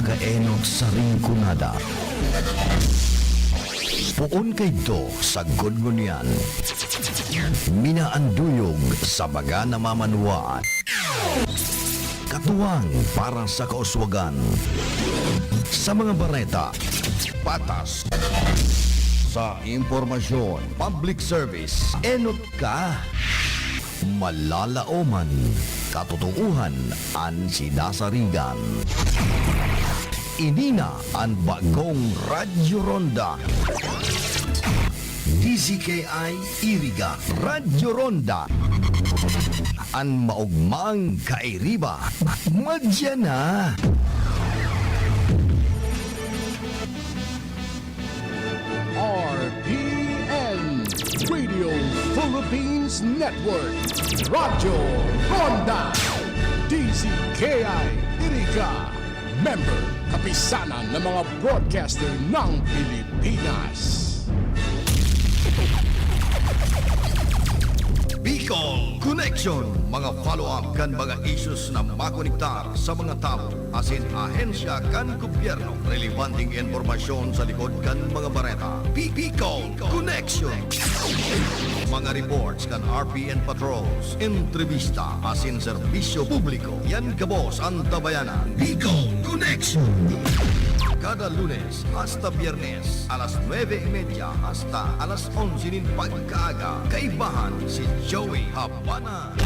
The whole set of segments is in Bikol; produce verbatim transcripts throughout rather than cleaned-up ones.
Kaenot sa Rinconada. Poon kaidto sagkod ngunyan. Minaanduyog sa mga namamanwaan. Katuwang para sa kauswagan. Sa mga bareta, patas. Sa impormasyon, public service, enot ka. Malalaoman, katotoohan an sinasarigan. Ini na an bagong Radyo Ronda. D Z K I Iriga, Radyo Ronda. An maogmang kairiba, madya na. R P N, Radio Philippines Network, Radyo Ronda, D Z K I Iriga, member, Kapisanan ng mga Broadcaster ng Pilipinas. Bicol Connection, mga follow-up kan mga issues na makonektar sa mga tawo asin ahensya kan gobyerno. Relebanteng impormasyon sa likod kan mga bareta. Bi-, Bicol Connection. Mga reports kan R P N patrols, entrevista asin serbisyo publiko. Yan gabos an tabayanan. Bicol Connection. Kada Lunes hasta Biyernes, alas nuebe y media hasta alas onse nin pagkaaga. Kaibahan si Joey Habana.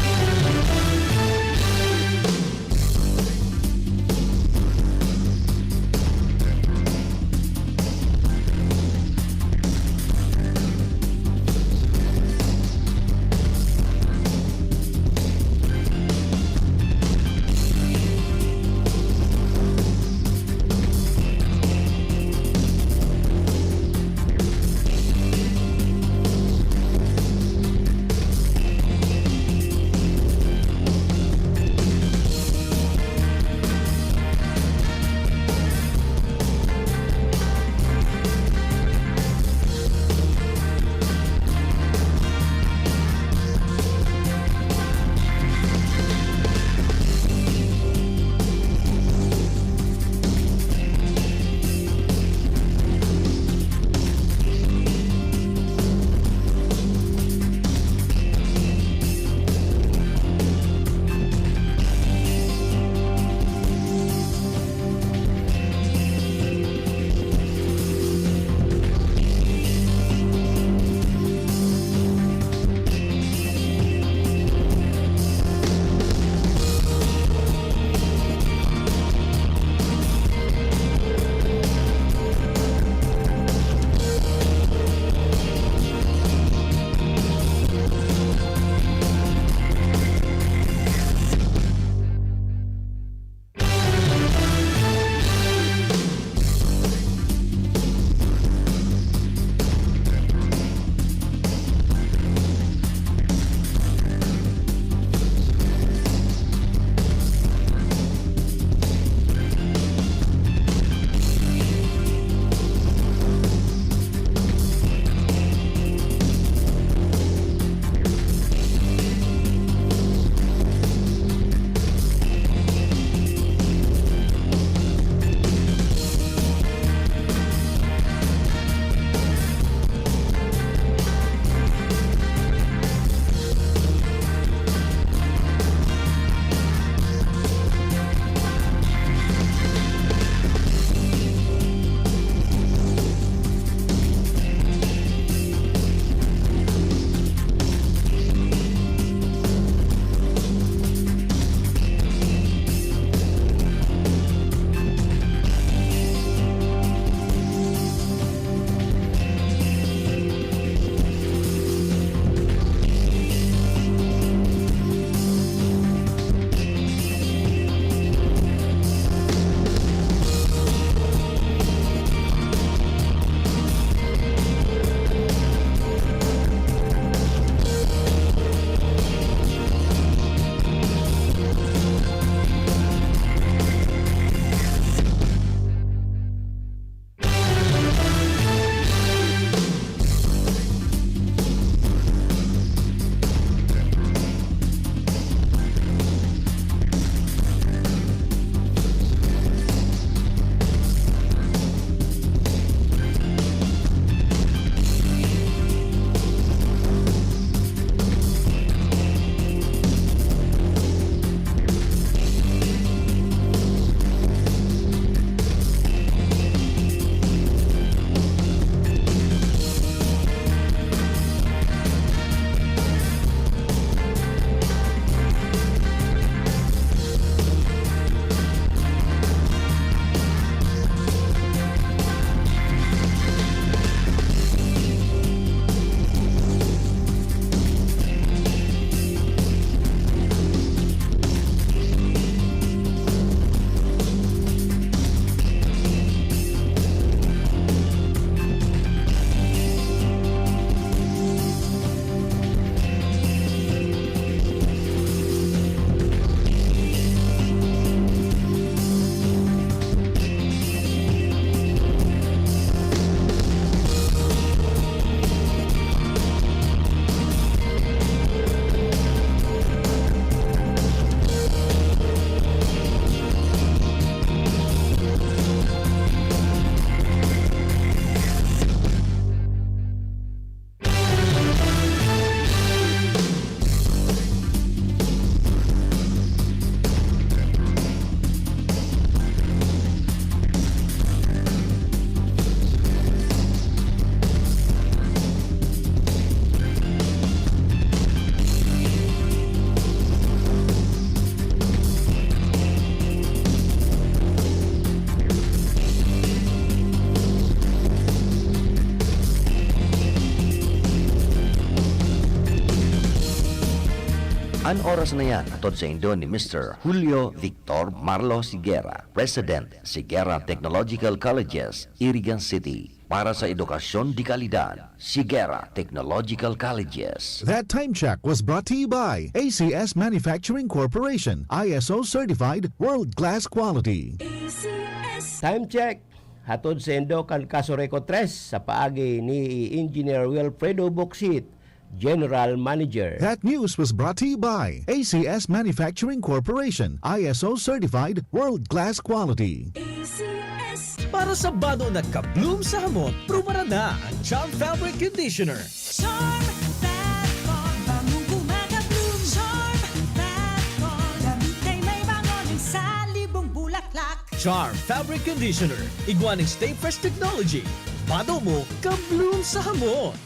An oras na yan, hatod saindo ni Mister Julio Victor Marlo Sigera, President, Sigera Technological Colleges, Irigan City, para sa edukasyon de kalidad. Sigera Technological Colleges. That time check was brought to you by A C S Manufacturing Corporation, I S O certified, world-class quality. A C S. Time check, hatod saindo kan Casureco tres sa paagi ni Engineer Wilfredo Boksit, General Manager. That news was brought to you by A C S Manufacturing Corporation, I S O certified, world-class quality. A C S. Para sa bado na ka-bloom sa hamot, prubaran na an Charm Fabric Conditioner. Charm Fabric, bangong kumaka-bloom. Charm Fabric, damit ay may bango ng salibong bulaklak. Charm Fabric Conditioner, igwa ning Stay Fresh Technology. Bado mo, ka-bloom sa hamot.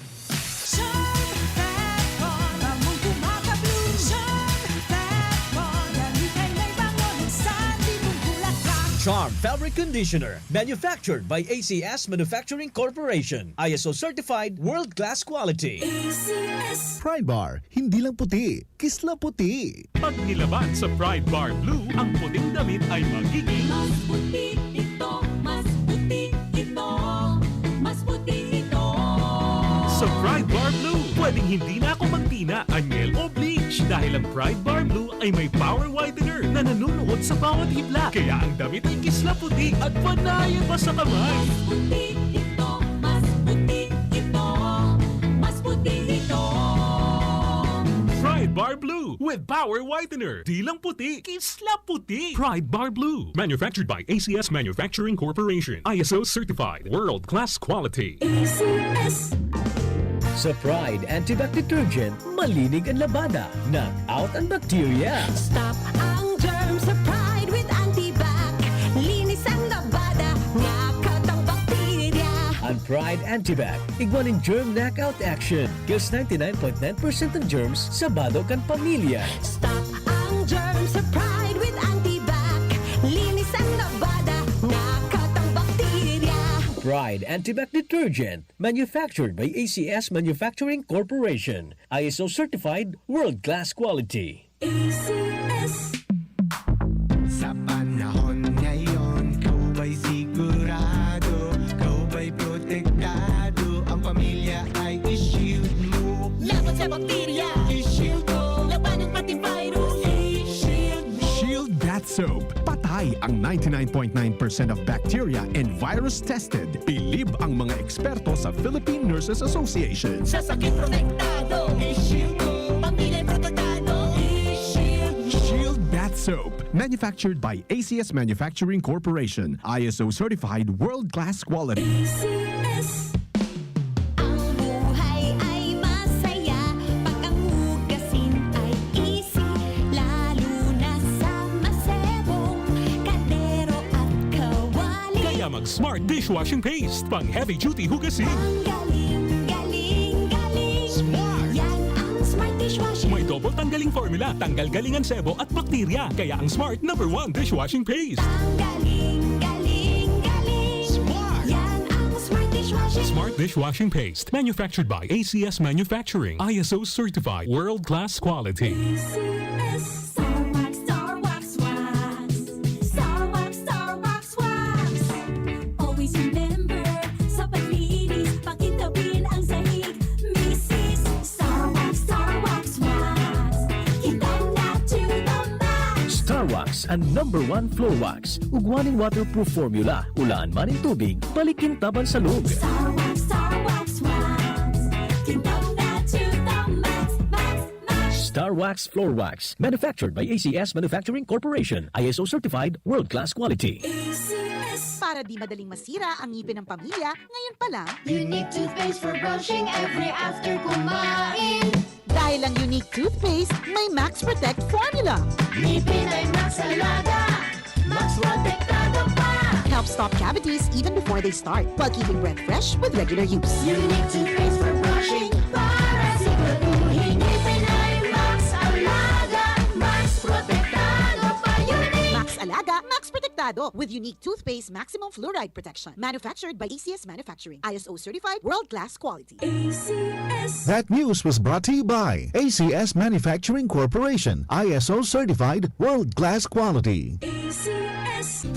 Charm Fabric, bangong kumaka-bloom. Charm Fabric, damit ay may bango ng salibong bulaklak. Charm Fabric Conditioner, manufactured by A C S Manufacturing Corporation, I S O certified, world-class quality. A C S. Pride Bar, hindi lang puti, kisla puti. Pag nilaban sa Pride Bar Blue, ang puting damit ay magiging mas puti ito, mas puti ito, mas puti ito. Sa Pride Bar Blue, pwedeng hindi na ako magtina, anyel o bleach dahil ang Pride Bar Blue ay may power whitener na nanunuot sa bawat hibla. Kaya ang damit ay kisla puti at panayan pa sa kamay. Mas puti ito, mas puti ito, mas puti ito. Pride Bar Blue with power whitener. Di lang puti, kisla puti. Pride Bar Blue. Manufactured by A C S Manufacturing Corporation. I S O certified. World class quality. A C S. Sa Pride Antibac Detergent, malinig an labada, knock out an bakterya. Stop ang germ sa Pride with Antibac. Linis ang labada, knock out ang bakterya. An Pride Antibac, igwa nin germ knockout action. Kills ninety nine point nine percent an germs sa bado kan pamilya. Stop ang germ sa Pride with Antibac. Linis ang labada, knock out ang bakterya. Pride Antibac Detergent. Manufactured by A C S Manufacturing Corporation. I S O certified, world-class quality. A C S. Sa panahon ngayon, ikaw ba'y sigurado? Ikaw ba'y protektado? Ang pamilya ay i-shield mo. Laban sa bakterya, i-shield mo. Labanan pati virus, i-shield mo. Shield Bath Soap. Patay ang ninety nine point nine percent of bacteria and virus tested. Bilib ang mga eksperto sa Philippine Nurses Association. Sa sakit protektado, i-shield mo. Pamilya protektado, i-shield mo. Shield Bath Soap. Manufactured by A C S Manufacturing Corporation. I S O certified, world-class quality. A C S. Ang buhay ay masaya pag ang hugasin ay easy, lalo na sa masebong kaldero at kawali. Kaya mag Smart Dishwashing Paste, pang heavy duty hugasin. Ang galing, galing, galing. Smart. Yan ang Smart Dishwashing. May double tanggaling formula, tanggal galing an sebo at bakterya. Kaya ang Smart number one dishwashing paste. Ang galing, galing, galing. Smart. Yan ang Smart Dishwashing. Smart Dishwashing Paste. Manufactured by A C S Manufacturing. I S O certified. World class quality. A C S. Star Wax, Star Wax Wax. Star Wax, Star Wax Wax. Always remember, sa paglinis, pakintabin ang sahig. Misis, Star Wax, Star Wax Wax. Kintab na to the max. Star Wax, an number one floor wax. Ugwa nin waterproof formula. Ulaan man nin tubig, balik kintab an salog. Star Wax, Star Wax Wax. Kintab na to the max, max, max. Star Wax Floor Wax. Manufactured by A C S Manufacturing Corporation. I S O certified, world-class quality. A C S. Para di madaling masira ang ngipin ng pamilya, ngayon pa lang. Unique toothpaste for brushing every after kumain. Dahil ang Unique Toothpaste may Max Protect Formula. Ngipin ay Max Alaga, Max Protektado pa. Helps stop cavities even before they start, while keeping breath fresh with regular use. Unique toothpaste for brushing, para siguraduhin ngipin ay Max Alaga, Max Protektado pa. Unique. Max Alaga, Max Protektado. Ado with unique toothpaste maximum fluoride protection. Manufactured by A C S Manufacturing. I S O certified, world-class quality. A C S. That news was brought to you by A C S Manufacturing Corporation, I S O certified, world-class quality. A C S.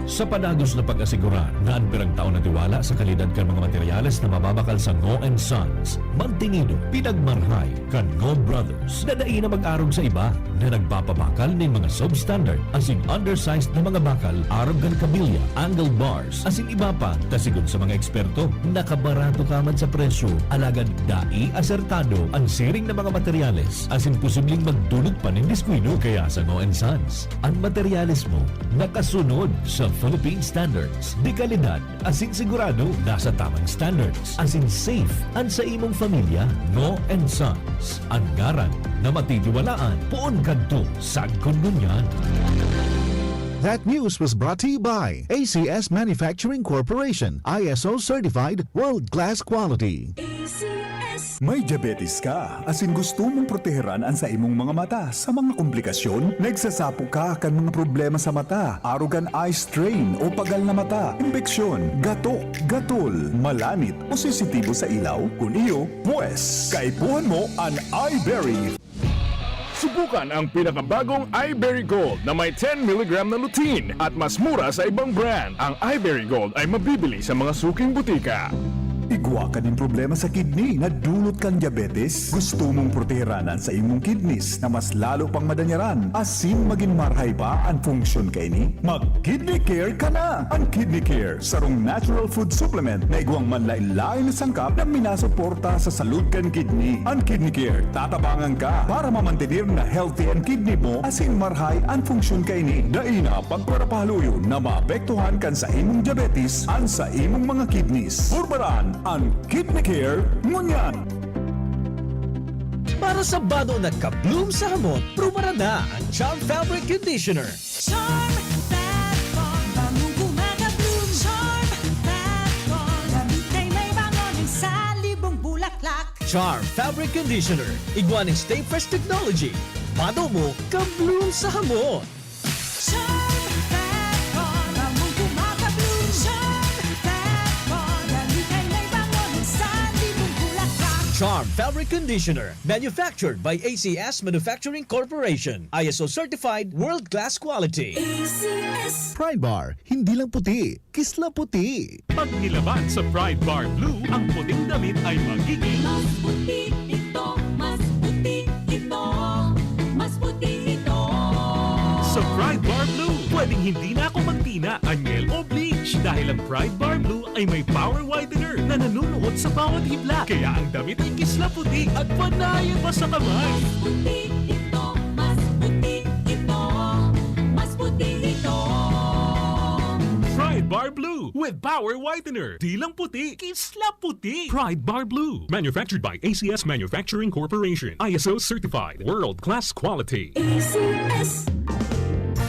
Sa padagos na pag-asigurar na an pirang taon na tiwala sa kalidad kan mga materyales na mababakal sa Ngo and Sons, mantenido, pinagmarhay kan Ngo Brothers na dai na mag-arog sa iba na nagpapabakal nin mga substandard asin undersized na mga bakal arog kan kabilya, angle bars, asin iba pa, ta sigon sa mga eksperto, nakabarato ka man sa presyo, alagad dai asertado an siring na mga materyales, asin posibleng magdulot pa nin diskuido. Kaya sa Ngo and Sons, an materyales mo nakasunod sa Philippine Standards de Calidad asin sigurado nasa tamang standards asin safe an sa imong pamilya. Ngo and Sons, an ngaran na matitiwalaan poon kadto sagkod ngunyan. That news was brought to you by A C S Manufacturing Corporation, I S O certified, world-class quality. A C S. May diabetes ka, asin gusto mong proteheran an sa imong mga mata sa mga komplikasyon? Nagsasapo ka kan mga problema sa mata, arog kan eye strain o pagal na mata, impeksyon, gatok, gatol, malanit o sensitibo sa ilaw? Kun iyo, pwes, kaipuhan mo an Eyeberry. Subukan ang pinakabagong Eyeberry Gold na may ten milligram na lutein at mas mura sa ibang brand. Ang Eyeberry Gold ay mabibili sa mga suking butika. Igwa ka nin problema sa kidney na dulot kan diabetes? Gusto mong proteheran an sa imong kidneys na mas lalo pang madanyaran asin magin marhay pa an funksyon kaini? Mag-Kidney Care ka na! An Kidney Care, sarong natural food supplement na igwang manlaen-laen na sangkap na minasuporta sa salud kan kidney. An Kidney Care, tatabangan ka para mamantener na healthy an kidney mo asin marhay an funksyon kaini. Dai na pagparapahaluyon na maapektuhan kan sa imong diabetes an sa imong mga kidneys. Purbaran an Kidney Care ngunyan! Para sa bado na ka-bloom sa hamot, prubaran na ang Charm Fabric Conditioner. Charm Fat Bar, bangong kumaga-bloom. Charm Fat Bar, damit ay may bango ng salibong bulaklak. Charm Fabric Conditioner, igwa nin Stay Fresh Technology. Bado mo, ka-bloom sa hamot. Charm Fat Bar, bangong kumaga-bloom. Charm Fat Bar, damit ay may bango ng salibong bulaklak. Charm Fabric Conditioner, manufactured by A C S Manufacturing Corporation. I S O certified, world-class quality. A C S. Pride Bar, hindi lang puti, kisla puti. Pag nilaban sa Pride Bar Blue, ang puting damit ay magiging mas puti ito, mas puti ito, mas puti ito. Sa Pride Bar Blue, pwedeng hindi na ako magtina, anyel o bleach dahil ang Pride Bar Blue ay may power whitener na nanunuot sa bawat hibla. Kaya ang damit ay kisla puti at panayan pa sa kamay. Mas puti ito, mas puti ito, mas puti ito. Pride Bar Blue with Power Whitener. Di lang puti, kisla puti. Pride Bar Blue. Manufactured by A C S Manufacturing Corporation. I S O certified. World class quality. A C S.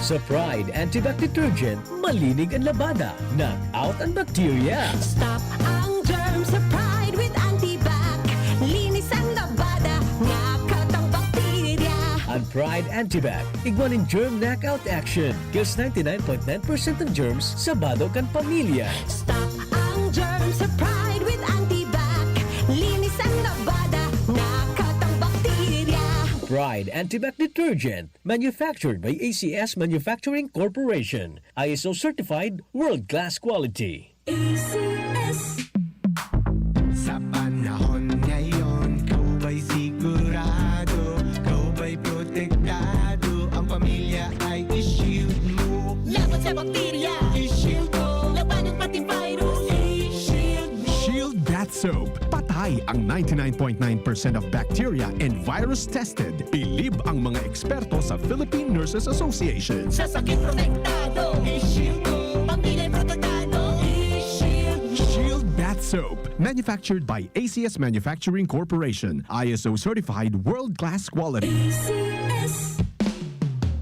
Sa Pride Antibac Detergent, malinig ang labada, knock out ang bakterya. Stop ang germs sa Pride with Antibac. Linis ang labada, knock out ang bakterya. Ang Pride Antibac, igwa nin germ knockout action. Kills ninety-nine point nine percent ng germs sa bado kan pamilya. Stop ang germs sa Pride with Antibac. Linis ang labada, knock out ang bakterya. Pride Antibac Detergent, manufactured by A C S Manufacturing Corporation. I S O certified, world class quality. A C S. Sa panahon ngayon, ikaw ba'y sigurado? Ikaw ba'y protektado? Ang pamilya ay i-shield mo. Laban sa bakterya, i-shield mo. Labanan pati virus, i-shield mo. Shield Bath Soap. Patay ang ninety-nine point nine percent of bacteria and virus tested. Bilib ang mga eksperto sa Philippine Nurses Association. Sa sakit protektado, i-shield mo. Pamilya protektado, i-shield mo. Shield Bath Soap. Manufactured by A C S Manufacturing Corporation. I S O certified, world-class quality. A C S.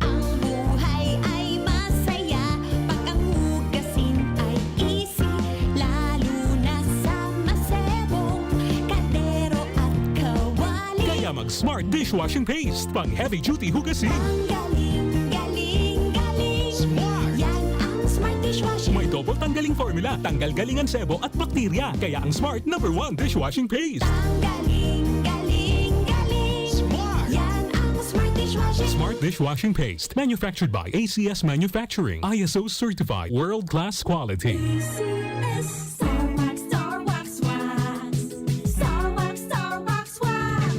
Ang buhay ay masaya pag ang hugasin ay easy, lalo na sa masebong kaldero at kawali. Kaya mag Smart Dishwashing Paste, pang heavy duty hugasin. Ang galing, galing, galing. Smart. Yan ang May double tanggaling formula, tanggal galing ang sebo at bakterya. Kaya ang Smart number one dishwashing paste. Ang galing, galing, galing. Smart! Yan ang Smart dishwashing. Smart dishwashing paste. Manufactured by A C S Manufacturing. I S O certified. World class quality. A C S. Star Wax, Star Wax, Wax. Star Wax, Star Wax, Wax.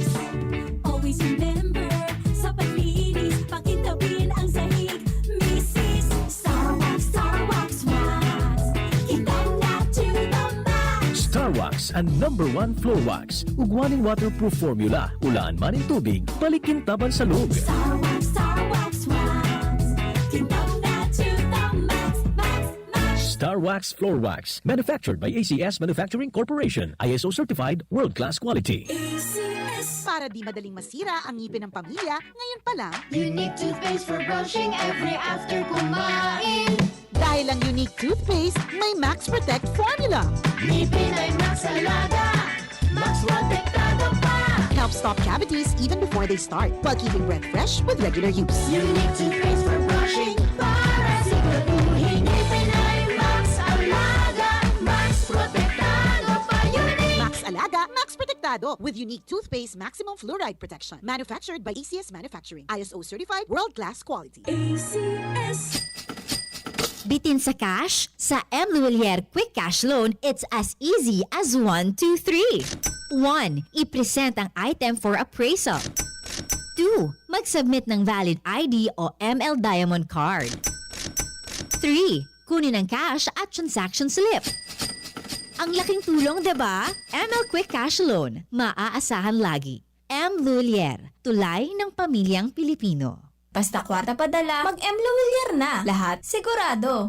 Always remember, sa paglinis, pakintabin ang sahig. Misis, Star Wax, Star Wax, Wax. Kintab na to the max. Star Wax, ang number one floor wax. Ugwa nin waterproof formula. Ulaan man nin tubig, balik kintaban sa log. Star Wax, Star Wax, Wax. Kintab na to the max, max, max. Star Wax Floor Wax. Manufactured by A C S Manufacturing Corporation. I S O certified, world-class quality. A C S. Para di madaling masira ang ngipin ng pamilya, ngayon pa lang, Unique toothpaste for brushing every after kumain. Dahil ang Unique toothpaste may Max Protect formula. Ngipin ay Max Alaga, Max Protektado pa. Help stop cavities even before they start, while keeping breath fresh with regular use. Unique toothpaste for brushing para siguraduhin ngipin ay Max Alaga, Max Protektado pa. Unique! Max Alaga, Max Protektado, with Unique Toothpaste Maximum Fluoride Protection. Manufactured by A C S Manufacturing. I S O certified, world-class quality. A C S. Bitin sa cash? Sa M Lhuillier Quick Cash Loan, it's as easy as one, two, three. One, i-present ang item for appraisal. Two, mag-submit ng valid I D o M L Diamond Card. Three, kunin ang cash at transaction slip. Ang laking tulong, di ba? M L Quick Cash Loan, maaasahan lagi. M Lhuillier, tulay ng pamilyang Pilipino. Basta kwarta padala, mag-M Lhuillier na. Lahat sigurado.